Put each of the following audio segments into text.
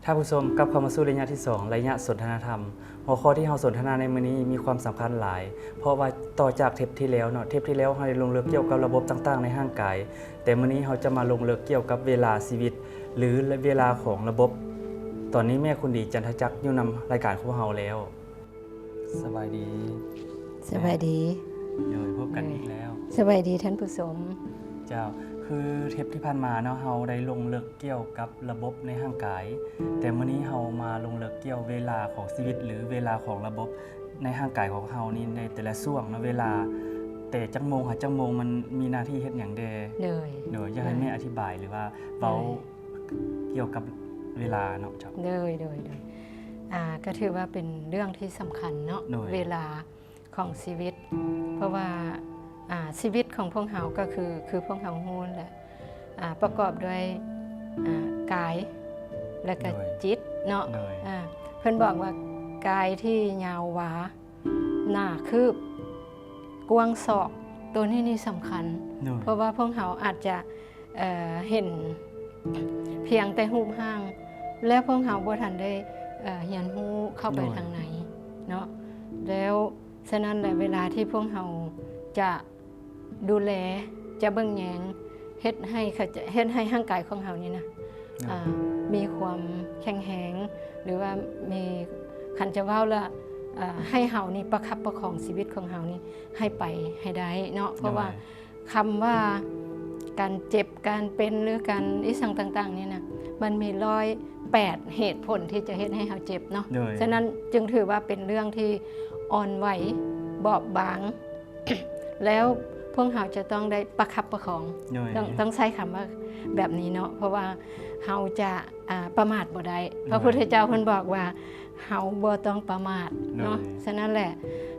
ທ່ານຜູ້ຊົມ ກັບເຂົ້າມາສູ່ໄລຍະທີສອງ ໄລຍະສົນທະນາທຳ. ຫົວຂໍ້ທີ່ເຮົາສົນທະນາໃນມື້ນີ້ມີຄວາມສຳຄັນຫຼາຍ ເພາະວ່າຕໍ່ຈາກເທບທີ່ແລ້ວເນາະ, ເທບທີ່ແລ້ວເຮົາໄດ້ລົງເລິກກ່ຽວກັບລະບົບຕ່າງໆໃນຮ່າງກາຍ, ແຕ່ມື້ນີ້ເຮົາຈະມາລົງເລິກກ່ຽວກັບເວລາຊີວິດ ຫຼື ເວລາຂອງລະບົບ. ຕອນນີ້ແມ່ຄຸນດີ ຈັນທະຈັກ ຢູ່ນຳລາຍການຂອງເຮົາແລ້ວ. ສະບາຍດີ. ສະບາຍດີ. ໂດຍ ພົບກັນອີກແລ້ວ. ສະບາຍດີທ່ານຜູ້ຊົມ. ເຈົ້າ, ຄືເທບທີ່ຜ່ານມາເນາະ ເຮົາໄດ້ລົງເລິກກ່ຽວກັບລະບົບໃນຮ່າງກາຍ, ແຕ່ມື້ນີ້ເຮົາມາລົງເລິກກ່ຽວເວລາຂອງຊີວິດ ຫຼື ເວລາຂອງລະບົບໃນຮ່າງກາຍຂອງເຮົານີ້ ໃນແຕ່ລະຊ່ວງເນາະ, ເວລາແຕ່ຈັກໂມງຫາຈັກໂມງ ມັນມີໜ້າທີ່ເຮັດຫຍັງແດ່? ໂດຍ. ໂດຍ, ຢາກໃຫ້ແມ່ອະທິບາຍ ຫຼືວ່າເວົ້າ ໂດຍ ກ່ຽວກັບເວລາເນາະ. ເຈົ້າ. ໂດຍ ໂດຍ ໂດຍ. ອ່າ ກໍຖືວ່າເປັນເລື່ອງທີ່ສຳຄັນເນາະ ໂດຍ ເວລາຂອງຊີວິດ, ເພາະວ່າ ອ່າ ຊີວິດຂອງພວກເຮົາກໍຄື ຄືພວກເຮົາຮູ້ແຫຼະ ອ່າ ປະກອບດ້ວຍ ອ່າ ກາຍ ແລະກະ ໂດຍ ຈິດເນາະ. ໂດຍ. ອ່າ ເພິ່ນບອກວ່າກາຍທີ່ຍາວວາ ໜາຄືບ ກວ້າງສອກ, ໂຕນີ້ນີ້ສຳຄັນ ໂດຍ ເພາະວ່າພວກເຮົາອາດຈະ ເອີ ເຫັນພຽງແຕ່ຮູບຮ່າງ ແລ້ວພວກເຮົາບໍ່ທັນໄດ້ ເອີ ຮຽນຮູ້ເຂົ້າໄປ ໂດຍ ທາງໃນເນາະ. ແລ້ວສະນັ້ນແຫຼະ ເວລາທີ່ພວກເຮົາຈະ ດູແລ ຈະເບິ່ງແຍງ ເຮັດໃຫ້ ເຮັດໃຫ້ຮ່າງກາຍຂອງເຮົານີ້ນະ ໂດຍ ອ່າ ມີຄວາມແຂງແຮງ ຫຼືວ່າມີ ຄັນຈະເວົ້າລະ ອ່າ ໃຫ້ເຮົານີ້ປະຄັບປະຄອງຊີວິດຂອງເຮົານີ້ໃຫ້ໄປໃຫ້ໄດ້ເນາະ. ໂດຍ ເພາະວ່າຄຳວ່າການເຈັບ ການເປັນ ຫຼືການອີ່ຫຍັງຕ່າງໆນີ້ນະ ມັນມີຮ້ອຍແປດເຫດຜົນທີ່ຈະເຮັດໃຫ້ເຮົາເຈັບເນາະ. ໂດຍ ສະນັ້ນຈຶ່ງຖືວ່າເປັນເລື່ອງທີ່ອ່ອນໄຫວ ບອບບາງ ແລ້ວພວກເຮົາຈະຕ້ອງໄດ້ປະຄັບປະຄອງ ໂດຍ ຕ້ອງ ຕ້ອງໃຊ້ຄຳວ່າແບບນີ້ເນາະ ເພາະວ່າເຮົາຈະ ອ່າ ປະໝາດບໍ່ໄດ້. ໂດຍ ພະພຸດທະເຈົ້າເພິ່ນບອກວ່າເຮົາບໍ່ຕ້ອງປະໝາດເນາະ. ໂດຍ ສະນັ້ນແຫຼະ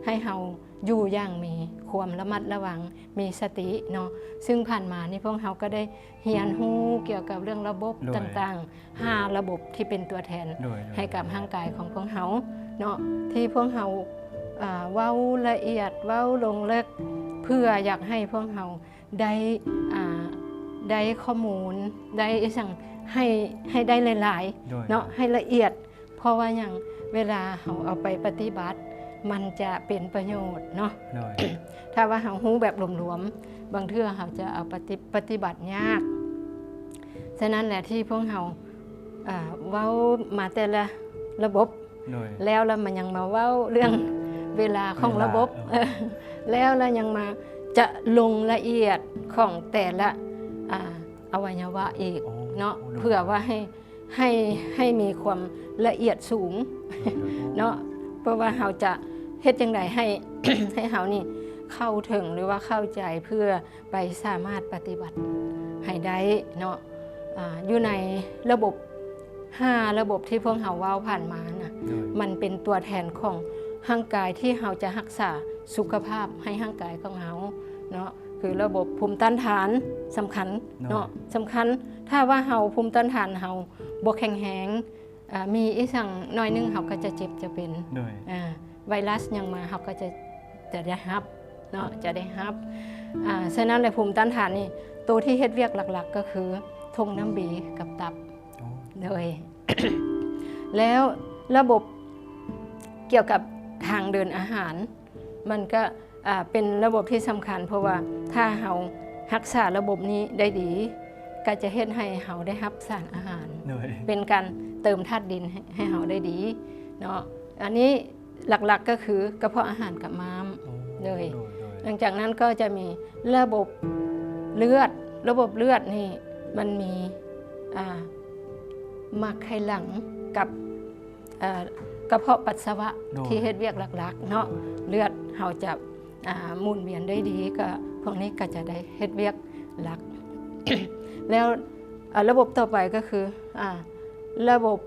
ໃຫ້ເຮົາຢູ່ຢ່າງມີຄວາມລະມັດລະວັງ ມີສະຕິເນາະ. ຊຶ່ງຜ່ານມານີ້ພວກເຮົາກໍໄດ້ຮຽນຮູ້ກ່ຽວກັບເລື່ອງລະບົບ ໂດຍ ຕ່າງໆ ຫ້າລະບົບທີ່ເປັນຕົວແທນ ໂດຍ ໂດຍ ໃຫ້ກັບຮ່າງກາຍຂອງພວກເຮົາເນາະ ທີ່ພວກເຮົາ ອ່າ ເວົ້າລະອຽດ ເວົ້າລົງເລິກ ເພື່ອຢາກໃຫ້ພວກເຮົາໄດ້ ອ່າ ໄດ້ຂໍ້ມູນ ໄດ້ອີ່ຫຍັງ ໃຫ້ ໃຫ້ໄດ້ຫຼາຍໆ ໂດຍ ເນາະ ໃຫ້ລະອຽດ. ເພາະວ່າຫຍັງ? ເວລາເຮົາເອົາໄປປະຕິບັດ ມັນຈະເປັນປະໂຫຍດເນາະ. ໂດຍ ຖ້າວ່າເຮົາຮູ້ແບບລວມໆ ບາງເທື່ອເຮົາຈະເອົາປະຕິ ປະຕິບັດຍາກ. ສະນັ້ນແຫຼະ ທີ່ພວກເຮົາ ເອີ ເວົ້າມາແຕ່ລະລະບົບ ໂດຍ ແລ້ວລະມັນຍັງມາເວົ້າເລື່ອງເວລາຂອງລະບົບ ເວລາ ເອີ ແລ້ວລະຍັງມາຈະລົງລະອຽດຂອງແຕ່ລະ ອ່າ ອະໄວຍະວະອີກ ໂອ້ ເນາະ ໂອ້ ໂດຍ ເພື່ອວ່າໃຫ້ ໃຫ້ ໃຫ້ມີຄວາມລະອຽດສູງ ໂດຍ ໂດຍ ເນາະ ເພາະວ່າເຮົາຈະເຮັດຈັ່ງໃດໃຫ້ ໃຫ້ເຮົານີ້ເຂົ້າເຖິງ ຫຼືວ່າເຂົ້າໃຈ ເພື່ອໄປສາມາດປະຕິບັດໃຫ້ໄດ້ເນາະ. ອ່າ ຢູ່ໃນລະບົບ ຫ້າລະບົບທີ່ພວກເຮົາເວົ້າຜ່ານມານະ ໂດຍ ມັນເປັນຕົວແທນຂອງຮ່າງກາຍທີ່ເຮົາຈະຮັກສາສຸຂະພາບໃຫ້ຮ່າງກາຍຂອງເຮົາເນາະ. ຄືລະບົບພູມຕ້ານທານສຳຄັນເນາະ ໂດຍ ສຳຄັນ. ຖ້າວ່າເຮົາ ພູມຕ້ານທານເຮົາບໍ່ແຂງແຮງ ອ່າ ມີອີ່ຫຍັງໜ້ອຍໜຶ່ງເຮົາກໍຈະເຈັບຈະເປັນ ໂດຍ ອ່າ ໄວຣັສຫຍັງມາເຮົາກໍຈະ ຈະໄດ້ຮັບເນາະ ຈະໄດ້ຮັບ. ອ່າ ສະນັ້ນແຫຼະ ພູມຕ້ານທານນີ້ ໂຕທີ່ເຮັດວຽກຫຼັກໆກໍຄືຖົງນ້ຳບີກັບຕັບ ໂອ້ ໂດຍ ແລ້ວລະບົບກ່ຽວກັບທາງເດີນອາຫານ ມັນກໍ ອ່າ ເປັນລະບົບທີ່ສຳຄັນ ເພາະວ່າຖ້າເຮົາຮັກສາລະບົບນີ້ໄດ້ດີ ກໍຈະເຮັດໃຫ້ເຮົາໄດ້ຮັບສານອາຫານ ໂດຍ ເປັນການເຕີມທາດດິນໃຫ້ ໃຫ້ເຮົາໄດ້ດີເນາະ. ອັນນີ້ຫຼັກໆກໍຄືກະເພາະອາຫານກັບມ້າມ ໂອ້ ໂດຍ ໂດຍ ໂດຍ. ຫຼັງຈາກນັ້ນກໍຈະມີລະບົບເລືອດ ລະບົບເລືອດນີ້ມັນມີ ອ່າ ໝາກໄຂ່ຫຼັງກັບ ເອີ ກະເພາະປັດສະວະ ໂດຍ ທີ່ເຮັດວຽກຫຼັກໆເນາະ ໂດຍ ເລືອດເຮົາຈະ ອ່າ ໝູນວຽນໄດ້ດີ ກໍພວກນີ້ກໍຈະໄດ້ເຮັດວຽກຫຼັກ. ແລ້ວ ເອີ ລະບົບຕໍ່ໄປກໍຄື ອ່າ ລະບົບ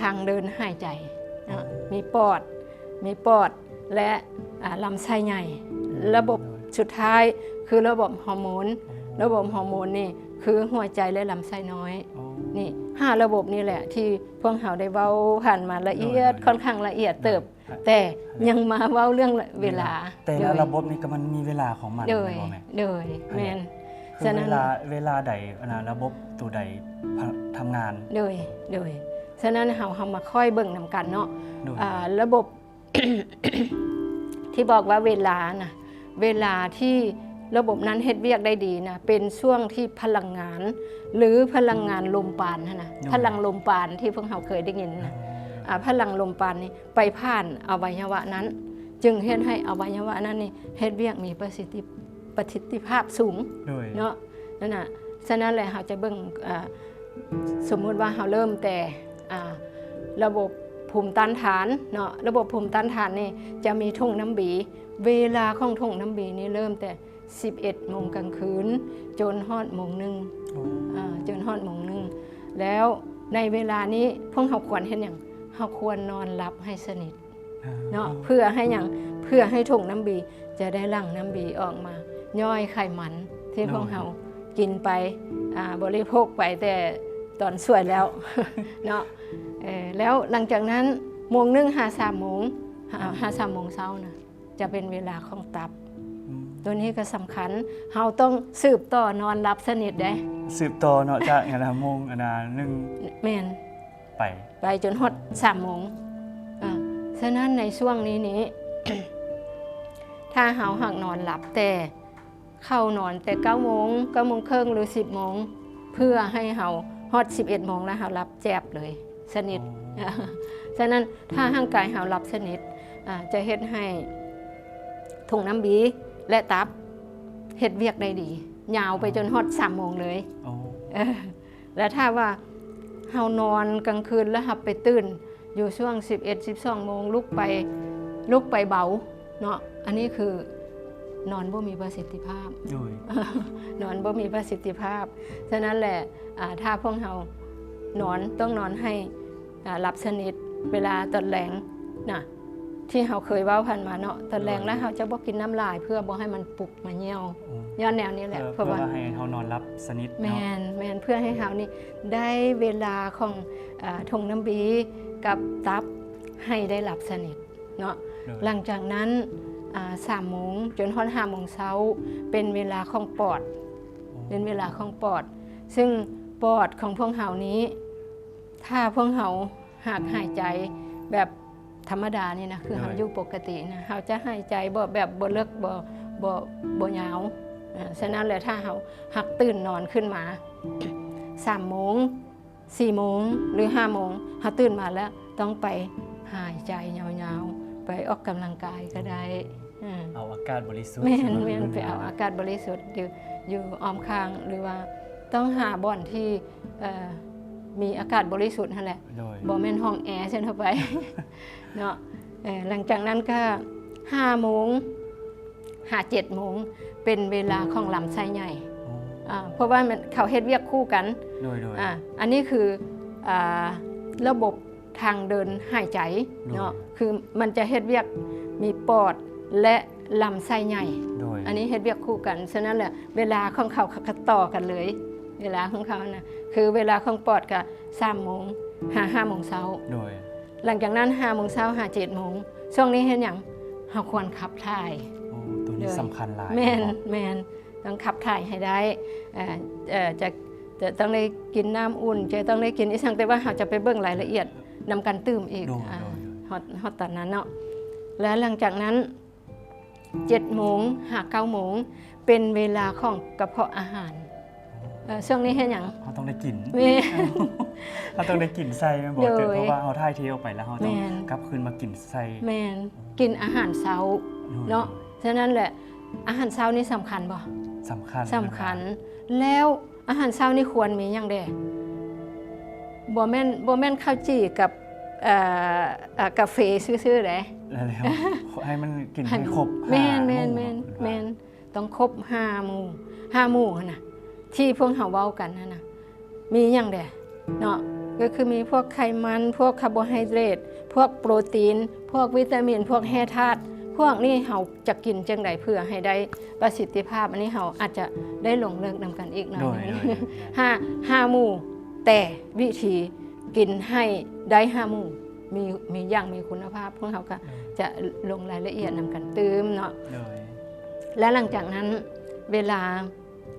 ທາງເດີນຫາຍໃຈເນາະ ໂດຍ ມີປອດ ມີປອດ ແລະ ອ່າ ລຳໄສ້ໃຫຍ່. ອືມ ລະບົບ ໂດຍ ສຸດທ້າຍຄືລະບົບຮໍໂມນ. ອໍ ລະບົບຮໍໂມນນີ້ຄືຫົວໃຈ ແລະ ລຳໄສ້ນ້ອຍ. ອໍ ນີ້ຫ້າລະບົບນີ້ແຫຼະ ທີ່ພວກເຮົາໄດ້ເວົ້າຜ່ານມາລະອຽດ ໂດຍ ໂດຍ ຄ່ອນຂ້າງລະອຽດເຕີບ ໂດຍ ແຕ່ຍັງມາເວົ້າເລື່ອງເວລາ ເວລາ ແຕ່ລະ ໂດຍ ລະບົບນີ້ກໍມັນມີເວລາຂອງມັນ ໂດຍ ແມ່ນບໍ່ແມ່? ໂດຍ ຫັ້ນແຫຼະ ແມ່ນ. ສະນັ້ນ ເວລາ ເວລາໃດ ອັນນ່າ ລະບົບໂຕໃດ ພະ ທຳງານ. ໂດຍ ໂດຍ ສະນັ້ນເຮົາ ເຮົາມາຄ່ອຍເບິ່ງນຳກັນເນາະ. ໂດຍ ອ່າ ລະບົບ ທີ່ບອກວ່າເວລານະ ເວລາທີ່ລະບົບນັ້ນເຮັດວຽກໄດ້ດີນະ ເປັນຊ່ວງທີ່ພະລັງງານ ຫຼື ພະລັງງານລົມປານຫັ້ນນະ ໂດຍ ພະລັງລົມປານທີ່ພວກເຮົາເຄີຍໄດ້ຍິນນະ ໂດຍ ອ່າ ພະລັງລົມປານນີ້ໄປຜ່ານອະໄວຍະວະນັ້ນ ຈຶ່ງເຮັດໃຫ້ອະໄວຍະວະນັ້ນນີ້ເຮັດວຽກມີປະສິດທິ ປະສິດທິພາບສູງ ໂດຍ ເນາະ ນັ້ນນະ. ສະນັ້ນແຫຼະ ເຮົາຈະເບິ່ງ ເອີ ສົມມຸດວ່າເຮົາເລີ່ມແຕ່ ອ່າ ລະບົບພູມຕ້ານທານເນາະ ລະບົບພູມຕ້ານທານນີ້ຈະມີຖົງນ້ຳບີ ເວລາຂອງຖົງນ້ຳບີນີ້ເລີ່ມແຕ່ສິບເອັດໂມງກາງຄືນ ຈົນຮອດໂມງໜຶ່ງ ໂອ້ ອ່າ ຈົນຮອດໂມງໜຶ່ງ ແລ້ວໃນເວລານີ້ພວກເຮົາຄວນເຮັດຫຍັງ? ເຮົາຄວນນອນຫຼັບໃຫ້ສະໜິດ ເນາະ ເພື່ອໃຫ້ຫຍັງ? ເພື່ອໃຫ້ຖົງນ້ຳບີຈະໄດ້ຫຼັ່ງນ້ຳບີອອກມາ ຍ່ອຍໄຂມັນທີ່ ໂດຍ ພວກເຮົາກິນໄປ ອ່າ ບໍລິໂພກໄປແຕ່ຕອນສວຍແລ້ວເນາະ. ເອີ ແລ້ວຫຼັງຈາກນັ້ນໂມງໜຶ່ງຫາສາມໂມງ ຫາ ຫາສາມໂມງເຊົ້ານະ ຈະເປັນເວລາຂອງຕັບ ອືມ ໂຕນີ້ກໍສຳຄັນ ເຮົາຕ້ອງສືບຕໍ່ນອນຫຼັບສະໜິດເດ້ ສືບຕໍ່ເນາະ ຈາກອັນນະ ໂມງອັນນະ ໜຶ່ງ ແມ່ນ ໄປ ໄປຈົນຮອດສາມໂມງ. ອ່າ ສະນັ້ນໃນຊ່ວງນີ້ນີ້ ຖ້າເຮົາຫາກນອນຫຼັບແຕ່ ເຂົ້ານອນແຕ່ເກົ້າໂມງ ເກົ້າໂມງເຄິ່ງ ຫຼື ສິບໂມງ ເພື່ອໃຫ້ເຮົາຮອດສິບເອັດໂມງແລ້ວເຮົາຫຼັບແຈບເລີຍ ສະໜິດ. ອໍ ສະນັ້ນຖ້າຮ່າງກາຍເຮົາຫຼັບສະໜິດ ອ່າ ຈະເຮັດໃຫ້ຖົງນ້ຳບີ ແລະ ຕັບເຮັດວຽກໄດ້ດີ ຍາວໄປຈົນຮອດສາມໂມງເລີຍ. ອໍ ເອີ ແລະ ຖ້າວ່າເຮົານອນກາງຄືນແລ້ວເຮົາໄປຕື່ນຢູ່ຊ່ວງສິບເອັດ ສິບສອງໂມງ ລຸກໄປ ລຸກໄປເບົາເນາະ ອັນນີ້ຄືນອນບໍ່ມີປະສິດທິພາບ ໂດຍ ນອນບໍ່ມີປະສິດທິພາບ. ສະນັ້ນແຫຼະ ອ່າ ຖ້າພວກເຮົານອນ ຕ້ອງນອນໃຫ້ ອ່າ ຫຼັບສະໜິດເວລາຕອນແລງນະ ທີ່ເຮົາເຄີຍເວົ້າຜ່ານມາເນາະ ຕອນແລງ ໂດຍ ແລ້ວເຮົາຈະບໍ່ກິນນ້ຳຫຼາຍ ເພື່ອບໍ່ໃຫ້ມັນປຸກມາຍ່ຽວ ອືມ ຍ້ອນແນວນີ້ແຫຼະ ເພື່ອ ເພື່ອວ່າ ເພື່ອວ່າໃຫ້ເຮົານອນຫຼັບສະໜິດເນາະ ແມ່ນ ແມ່ນ ເພື່ອໃຫ້ເຮົານີ້ໄດ້ເວລາຂອງ ເອີ ຖົງນ້ຳບີກັບຕັບໃຫ້ໄດ້ຫຼັບສະໜິດເນາະ ໂດຍ ຫຼັງຈາກນັ້ນ ອ່າ ສາມໂມງຈົນຮອດຫ້າໂມງເຊົ້າ ເປັນເວລາຂອງປອດ ອໍ ເປັນເວລາຂອງປອດ ຊຶ່ງປອດຂອງພວກເຮົານີ້ ຖ້າພວກເຮົາຫາກຫາຍໃຈແບບທຳມະດານີ້ນະ ຄືເຮົາ ໂດຍ ຢູ່ປົກກະຕິນະ ເຮົາຈະຫາຍໃຈບໍ່ ແບບບໍ່ເລິກ ບໍ່ ບໍ່ ບໍ່ຍາວ. ເອີ ສະນັ້ນແຫຼະ ຖ້າເຮົາຫາກຕື່ນນອນຂຶ້ນມາສາມໂມງ ສີ່ໂມງ ຫຼື ຫ້າໂມງ ເຮົາຕື່ນມາແລ້ວ ຕ້ອງໄປຫາຍໃຈຍາວໆ ໄປອອກກຳລັງກາຍກໍໄດ້. ອືມ ເອົາອາກາດບໍລິສຸດ ແມ່ນ ແມ່ນ ໄປເອົາອາກາດບໍລິສຸດຢູ່ ຢູ່ອ້ອມຂ້າງ ຫຼືວ່າຕ້ອງຫາບ່ອນທີ່ ເອີ ມີອາກາດບໍລິສຸດຫັ້ນແຫຼະ ໂດຍ ບໍ່ແມ່ນຫ້ອງແອເຊັ່ນທົ່ວໄປເນາະ. ເອີ ຫຼັງຈາກນັ້ນກໍຫ້າໂມງຫາເຈັດໂມງ ເປັນເວລາຂອງລຳໄສ້ໃຫຍ່ ອໍ ອ່າ ເພາະວ່າມັນ ເຂົາເຮັດວຽກຄູ່ກັນ ໂດຍ ໂດຍ ອ່າ ອັນນີ້ຄື ອ່າ ລະບົບ ທາງເດີນຫາຍໃຈ ໂດຍ ເນາະ ຄືມັນຈະເຮັດວຽກມີປອດ ແລະ ລຳໄສ້ໃຫຍ່ ໂດຍ ອັນນີ້ເຮັດວຽກຄູ່ກັນ. ສະນັ້ນແຫຼະ ເວລາຂອງເຂົາ ເຂົາກໍຕໍ່ກັນເລີຍ ເວລາຂອງເຂົານະ ຄືເວລາຂອງປອດກະສາມໂມງຫາຫ້າໂມງເຊົ້າ ໂດຍ ຫຼັງຈາກນັ້ນຫ້າໂມງເຊົ້າຫາເຈັດໂມງ ຊ່ວງນີ້ເຮັດຫຍັງ? ເຮົາຄວນຂັບຖ່າຍ. ໂອ້ ໂຕນີ້ ໂດຍ ສຳຄັນຫຼາຍ ແມ່ນ ເນາະ ແມ່ນ ຕ້ອງຂັບຖ່າຍໃຫ້ໄດ້ ເອີ ເອີ ຈະ ຈະຕ້ອງໄດ້ກິນນ້ຳອຸ່ນ ຈະຕ້ອງໄດ້ກິນອີ່ຫຍັງ ແຕ່ວ່າເຮົາຈະໄປເບິ່ງລາຍລະອຽດນຳກັນຕື່ມອີກ ໂດຍ ອ່າ ໂດຍ ຮອດ ຮອດຕອນນັ້ນເນາະ. ແລ້ວຫຼັງຈາກນັ້ນ ເຈັດໂມງຫາເກົ້າໂມງ ເປັນເວລາຂອງກະເພາະອາຫານ. ເອີ ຊ່ວງນີ້ເຮັດຫຍັງ? ເຮົາຕ້ອງໄດ້ກິນ ແມ່ນ ເຮົາຕ້ອງໄດ້ກິນໃສ່ແມ່ນບໍ່? ໂດຍ ເພາະວ່າເຮົາຖ່າຍເທອອກໄປແລ້ວ ເຮົາຕ້ອງ ແມ່ນ ກັບຄືນມາກິນໃສ່ ແມ່ນ ກິນອາຫານເຊົ້າ ໂດຍ ເນາະ. ສະນັ້ນແຫຼະ ອາຫານເຊົ້ານີ້ສຳຄັນບໍ່? ສຳຄັນ ສຳຄັນ ແມ່ນ ແລ້ວອາຫານເຊົ້ານີ້ຄວນມີຫຍັງແດ່? ບໍ່ແມ່ນ ບໍ່ແມ່ນເຂົ້າຈີ່ກັບ ເອີ ເອີ ກາເຟຊື່ໆເດ້ ແລ້ວໃຫ້ມັນກິນໃຫ້ຄົບ ແມ່ນ ຫ້າ ແມ່ນ ໝູ່ ແມ່ນ ແມ່ນ ຕ້ອງຄົບຫ້າໝູ່ ຫ້າໝູ່ຫັ້ນນະ ທີ່ພວກເຮົາເວົ້າກັນຫັ້ນນະ ມີຫຍັງແດ່ເນາະ? ກໍຄືມີພວກໄຂມັນ ພວກຄາໂບໄຮເດຣດ ພວກໂປຣຕີນ ພວກວິຕາມິນ ພວກແຮ່ທາດ ພວກນີ້ເຮົາຈະກິນຈັ່ງໃດເພື່ອໃຫ້ໄດ້ປະສິດທິພາບ? ອັນນີ້ເຮົາອາດຈະໄດ້ລົງເລິກນຳກັນອີກໜ້ອຍໜຶ່ງ. ໂດຍ ໂດຍ ຫ້າ ຫ້າໝູ່ ແຕ່ວິທີກິນໃຫ້ໄດ້ຫ້າໝູ່ ມີ ມີຢ່າງມີຄຸນນະພາບ ພວກເຮົາກໍ ໂດຍ ຈະລົງລາຍລະອຽດນຳກັນຕື່ມເນາະ. ໂດຍ ແລະ ຫຼັງຈາກນັ້ນ ເວລາ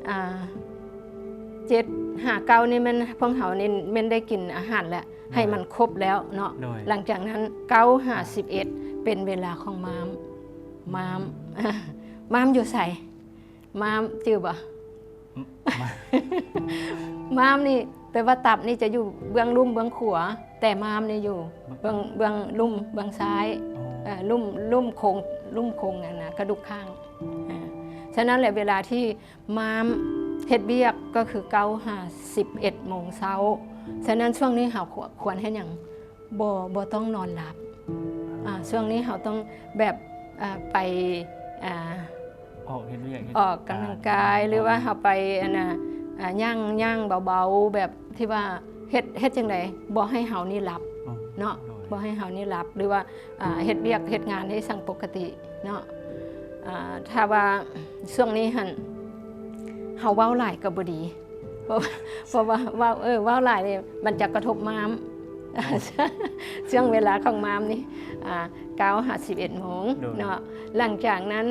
ອ່າ ເຈັດຫາເກົ້ານີ້ແມ່ນພວກເຮົານີ້ແມ່ນໄດ້ກິນອາຫານແລ້ວ ໃຫ້ມັນຄົບແລ້ວເນາະ. ໂດຍ ຫຼັງຈາກນັ້ນ ເກົ້າຫາສິບເອັດ ເປັນເວລາຂອງມ້າມ. ມ້າມ ມ້າມຢູ່ໃສ? ມ້າມຈື່ບໍ່? ມ້າມນີ້ແປວ່າຕັບນີ້ຈະຢູ່ເບື້ອງລຸ່ມເບື້ອງຂວາ ແຕ່ມ້າມນີ້ຢູ່ເບື້ອງ ເບື້ອງລຸ່ມເບື້ອງຊ້າຍ. ເອີ ລຸ່ມ ລຸ່ມໂຄງ ລຸ່ມໂຄງອັນນະ ກະດູກຂ້າງ. ເອີ ສະນັ້ນແຫຼະ ເວລາທີ່ມ້າມເຮັດວຽກກໍຄືເກົ້າຫາສິບເອັດໂມງເຊົ້າ. ສະນັ້ນຊ່ວງນີ້ເຮົາຄວນ ຄວນເຮັດຫຍັງ? ບໍ່ ບໍ່ຕ້ອງນອນຫຼັບ. ອ່າ ຊ່ວງນີ້ເຮົາຕ້ອງແບບ ອ່າ ໄປ ອ່າ ອອກເຮັດວຽກ ເຮັດ ອອກກຳລັງກາຍ ຫຼືວ່າເຮົາໄປອັນນ່າ ອ່າ ຍ່າງ ຍ່າງເບົາໆ ແບບທີ່ວ່າເຮັດ ເຮັດຈັ່ງໃດບໍ່ໃຫ້ເຮົານີ້ຫຼັບເນາະ. ບໍ່ໃຫ້ເຮົານີ້ຫຼັບ ຫຼືວ່າ ອ່າ ເຮັດວຽກເຮັດງານໃຫ້ສັງປົກກະຕິເນາະ. ອ່າ ຖ້າວ່າຊ່ວງນີ້ຫັ້ນເຮົາເວົ້າຫຼາຍກໍບໍ່ດີ ເພາະ ເພາະວ່າເວົ້າ ເອີ ເວົ້າຫຼາຍນີ້ມັນຈະກະທົບມ້າມ. ຊ່ວງເວລາຂອງມ້າມນີ້ ອ່າ ເກົ້າຫາສິບເອັດໂມງເນາະ. ຫຼັງຈາກນັ້ນ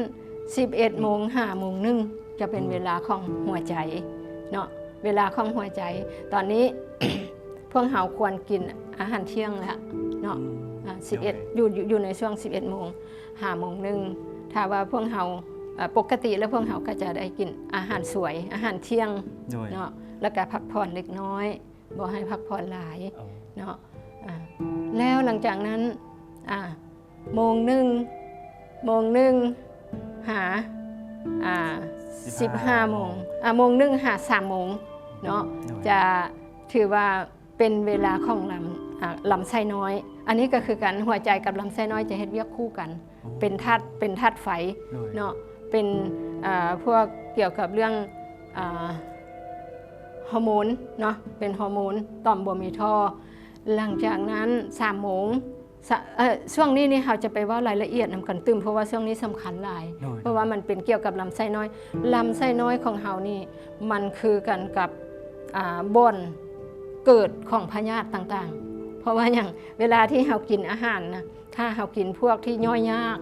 ສິບເອັດໂມງຫາໂມງໜຶ່ງ ຈະເປັນເວລາຂອງຫົວໃຈເນາະ. ເວລາຂອງຫົວໃຈ ຕອນນີ້ ພວກເຮົາຄວນກິນອາຫານທ່ຽງແລ້ວເນາະ. ອ່າ ສິບເອັດ ຢູ່ ຢູ່ໃນຊ່ວງສິບເອັດໂມງຫາໂມງໜຶ່ງ. ຖ້າວ່າພວກເຮົາ ເອີ ປົກກະຕິແລ້ວພວກເຮົາກໍຈະໄດ້ກິນອາຫານສວຍ ອາຫານທ່ຽງເນາະ ແລ້ວກໍພັກຜ່ອນເລັກນ້ອຍ ບໍ່ໃຫ້ພັກຜ່ອນຫຼາຍເນາະ. ອ່າ ແລ້ວຫຼັງຈາກນັ້ນ ອ່າ ໂມງໜຶ່ງ ໂມງໜຶ່ງຫາ ອ່າ ສິບຫ້າໂມງ ອ່າ ໂມງໜຶ່ງຫາສາມໂມງເນາະ ຈະຖືວ່າເປັນເວລາຂອງລຳ ອ່າ ລຳໄສ້ນ້ອຍ. ອັນນີ້ກໍຄືກັນ ຫົວໃຈກັບລຳໄສ້ນ້ອຍຈະເຮັດວຽກຄູ່ກັນ ເປັນທາດ ເປັນທາດໄຟເນາະ. ເປັນ ອ່າ ພວກກ່ຽວກັບເລື່ອງ ອ່າ ຮໍໂມນເນາະ ເປັນຮໍໂມນຕ່ອມບໍ່ມີທໍ່. ຫຼັງຈາກນັ້ນ ສາມໂມງ ສະ ເອີ ຊ່ວງນີ້ນີ້ເຮົາຈະໄປເວົ້າລາຍລະອຽດນຳກັນຕື່ມ ເພາະວ່າຊ່ວງນີ້ສຳຄັນຫຼາຍ ເພາະວ່າມັນເປັນກ່ຽວກັບລຳໄສ້ນ້ອຍ. ລຳໄສ້ນ້ອຍຂອງເຮົານີ້ມັນຄືກັນກັບ ອ່າ ບ່ອນເກີດຂອງພະຍາດຕ່າງໆ. ເພາະວ່າຫຍັງ? ເວລາທີ່ເຮົາກິນອາຫານນະ ຖ້າເຮົາກິນພວກທີ່ຍ່ອຍຍາກ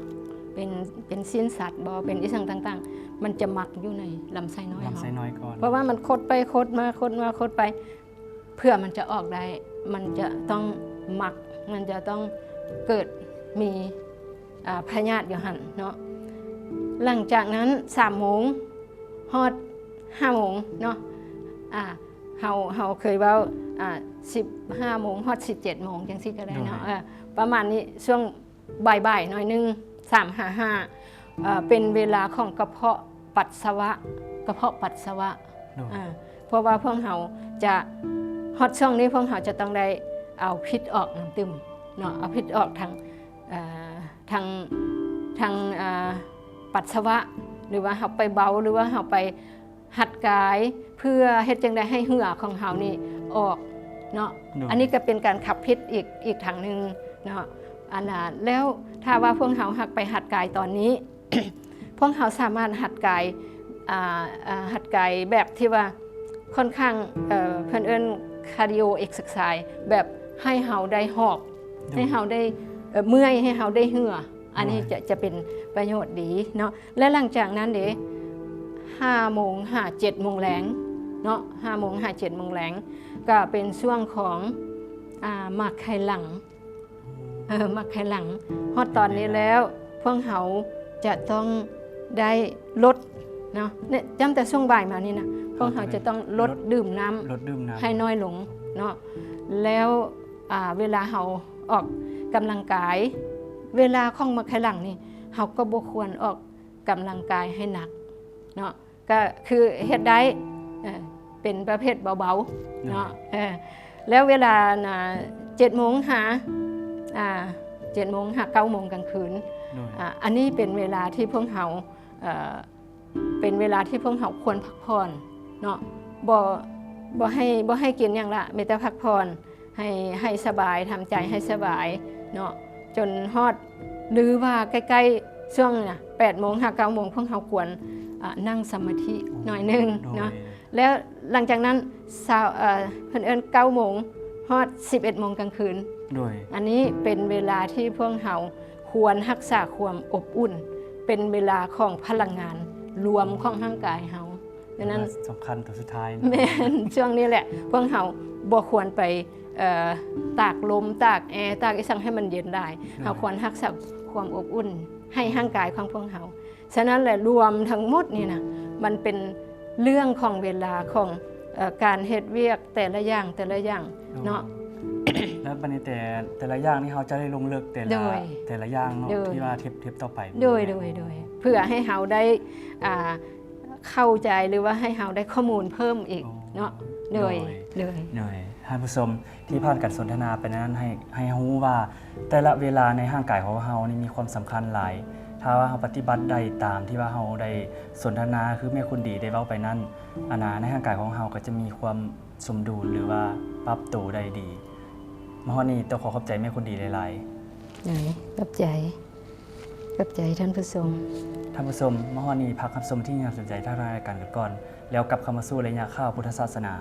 ເປັນ ເປັນຊີ້ນສັດບໍ ເປັນອີ່ສັງຕ່າງໆ ມັນຈະໝັກຢູ່ໃນລຳໄສ້ນ້ອຍເຮົາ ເພາະວ່າມັນຄົດໄປຄົດມາ ຄົດມາຄົດໄປ ເພື່ອມັນຈະອອກໄດ້ ມັນຈະຕ້ອງໝັກ ມັນຈະຕ້ອງເກີດມີ ອ່າ ພະຍາດຢູ່ຫັ້ນເນາະ. ຫຼັງຈາກນັ້ນ ສາມໂມງ ຮອດຫ້າໂມງເນາະ ອ່າ ເຮົາ ເຮົາເຄີຍເວົ້າ ອ່າ ສິບຫ້າໂມງ ຮອດສິບເຈັດໂມງ ຈັ່ງຊີ້ກໍໄດ້ເນາະ. ເອີ ປະມານນີ້ ຊ່ວງບ່າຍໆ ໜ້ອຍໜຶ່ງ ສາມຫາຫ້າ ເອີ ເປັນເວລາຂອງກະເພາະປັດສະວະ ກະເພາະປັດສະວະ. ເອີ ເພາະວ່າພວກເຮົາຈະ ຮອດຊ່ວງນີ້ພວກເຮົາຈະຕ້ອງໄດ້ເອົາພິດອອກນຳຕື່ມເນາະ ເອົາພິດອອກທາງ ເອີ ທາງ ທາງ ເອີ ປັດສະວະ ຫຼືວ່າເຮົາໄປເບົາ ຫຼືວ່າເຮົາໄປ ຫັດກາຍ ເພື່ອເຮັດຈັ່ງໃດໃຫ້ເຫື່ອຂອງເຮົານີ້ອອກເນາະ. ອັນນີ້ກໍເປັນການຂັບພິດອີກ ອີກທາງໜຶ່ງເນາະ. ອັນນ່າ ແລ້ວຖ້າວ່າພວກເຮົາຫາກໄປຫັດກາຍຕອນນີ້ ພວກເຮົາສາມາດຫັດກາຍ ອ່າ ອ່າ ຫັດກາຍແບບທີ່ວ່າຄ່ອນຂ້າງ ເອີ ເພິ່ນເອີ້ນ cardio exercise ແບບໃຫ້ເຮົາໄດ້ຫອບ ໃຫ້ເຮົາໄດ້ ເອີ ເມື່ອຍ ໃຫ້ເຮົາໄດ້ເຫື່ອ. ອັນນີ້ຈະ ຈະເປັນປະໂຫຍດດີເນາະ. ແລະ ຫຼັງຈາກນັ້ນເດ ຫ້າໂມງຫາເຈັດໂມງແລງເນາະ ຫ້າໂມງຫາເຈັດໂມງແລງ ກໍເປັນຊ່ວງຂອງ ອ່າ ໝາກໄຂ່ຫຼັງ ເອີ ໝາກໄຂ່ຫຼັງ. ຮອດຕອນນີ້ແລ້ວ ພວກເຮົາຈະຕ້ອງໄດ້ລົດເນາະ ຈ້ຳແຕ່ຊ່ວງບ່າຍມານີ້ນະ ພວກເຮົາຈະຕ້ອງລົດດື່ມນ້ຳ ລົດດື່ມນ້ຳໃຫ້ນ້ອຍລົງເນາະ. ແລ້ວ ອ່າ ເວລາເຮົາອອກກຳລັງກາຍ ເວລາຂອງໝາກໄຂ່ຫຼັງນີ້ ເຮົາກໍບໍ່ຄວນອອກກຳລັງກາຍໃຫ້ໜັກເນາະ ກໍຄືເຮັດໄດ້ ເອີ ເປັນປະເພດເບົາໆເນາະ. ເອີ ແລ້ວເວລານະ ເຈັດໂມງຫາ ອ່າ ເຈັດໂມງຫາເກົ້າໂມງກາງຄືນ ອ່າ ອັນນີ້ເປັນເວລາທີ່ພວກເຮົາ ເອີ ເປັນເວລາທີ່ພວກເຮົາຄວນພັກຜ່ອນເນາະ ບໍ່ ບໍ່ໃຫ້ ບໍ່ໃຫ້ກິນຫຍັງລະ ມີແຕ່ພັກຜ່ອນ ໃຫ້ ໃຫ້ສະບາຍ ທຳໃຈໃຫ້ສະບາຍເນາະ ຈົນຮອດ ຫຼືວ່າໃກ້ໆ ຊ່ວງນະ ແປດໂມງຫາເກົ້າໂມງ ພວກເຮົາຄວນ ອາ ນັ່ງສະມາທິໜ້ອຍໜຶ່ງເນາະ. ແລ້ວຫຼັງຈາກນັ້ນ ຊາວ ເອີ ເພິ່ນເອີ້ນເກົ້າໂມງ ຮອດສິບເອັດໂມງກາງຄືນ ໂດຍ ອັນນີ້ເປັນເວລາທີ່ພວກເຮົາຄວນຮັກສາຄວາມອົບອຸ່ນ ເປັນເວລາຂອງພະລັງງານລວມຂອງຮ່າງກາຍເຮົາ ສະນັ້ນ ສຳຄັນຕົວສຸດທ້າຍ ແມ່ນ ຊ່ວງນີ້ແຫຼະ ພວກເຮົາບໍ່ຄວນໄປ ເອີ ຕາກລົມ ຕາກແອ ຕາກອີ່ສັງໃຫ້ມັນເຢັນຫຼາຍ ໂດຍ ເຮົາຄວນຮັກສາຄວາມອົບອຸ່ນໃຫ້ ໂດຍ ຮ່າງກາຍຂອງພວກເຮົາ. ສະນັ້ນແຫຼະ ລວມທັງໝົດນີ້ນະ ມັນເປັນເລື່ອງຂອງເວລາ ຂອງ ເອີ ການເຮັດວຽກແຕ່ລະຢ່າງ ແຕ່ລະຢ່າງ ໂດຍ ເນາະ ແລ້ວບັດນີ້ແຕ່ ແຕ່ລະຢ່າງນີ້ເຮົາຈະໄດ້ລົງເລິກແຕ່ລະ ໂດຍ ແຕ່ລະຢ່າງເນາະ ໂດຍ ທີ່ວ່າເທບ ເທບຕໍ່ໄປ ໂດຍ ແມ່ນບໍ່? ໂດຍ ໂດຍ ເພື່ອໃຫ້ເຮົາໄດ້ ອ່າ ເຂົ້າໃຈ ຫຼືວ່າໃຫ້ເຮົາໄດ້ຂໍ້ມູນເພີ່ມອີກ ໂອ້ ເນາະ ໂດຍ ໂດຍ ໂດຍ ໂດຍ ທ່ານຜູ້ຊົມ ທີ່ຜ່ານການສົນທະນາໄປນັ້ນ ໃຫ້ ໃຫ້ຮູ້ວ່າແຕ່ລະເວລາໃນຮ່າງກາຍຂອງເຮົານີ້ມີຄວາມສຳຄັນຫຼາຍ. ຖ້າວ່າເຮົາປະຕິບັດໄດ້ຕາມທີ່ວ່າເຮົາໄດ້ສົນທະນາ ຄືແມ່ຄົນດີໄດ້ເວົ້າໄປນັ້ນ ອັນນາ ໃນຮ່າງກາຍຂອງເຮົາກໍຈະມີຄວາມສົມດຸນ ຫຼືວ່າປັບໂຕໄດ້ດີ. ມາຮອດນີ້ຕ້ອງຂໍຂອບໃຈແມ່ຄົນດີຫຼາຍໆ. ໂດຍ ຂອບໃຈ ຂອບໃຈທ່ານຜູ້ຊົມ. ທ່ານຜູ້ຊົມ ມາຮອດນີ້ພັກຮັບຊົມທີ່ໜ້າສົນໃຈທາງລາຍການກັນກ່ອນ ແລ້ວກັບເຂົ້າມາສູ່ໄລຍະຂ່າວພຸດທະສາສະໜາ.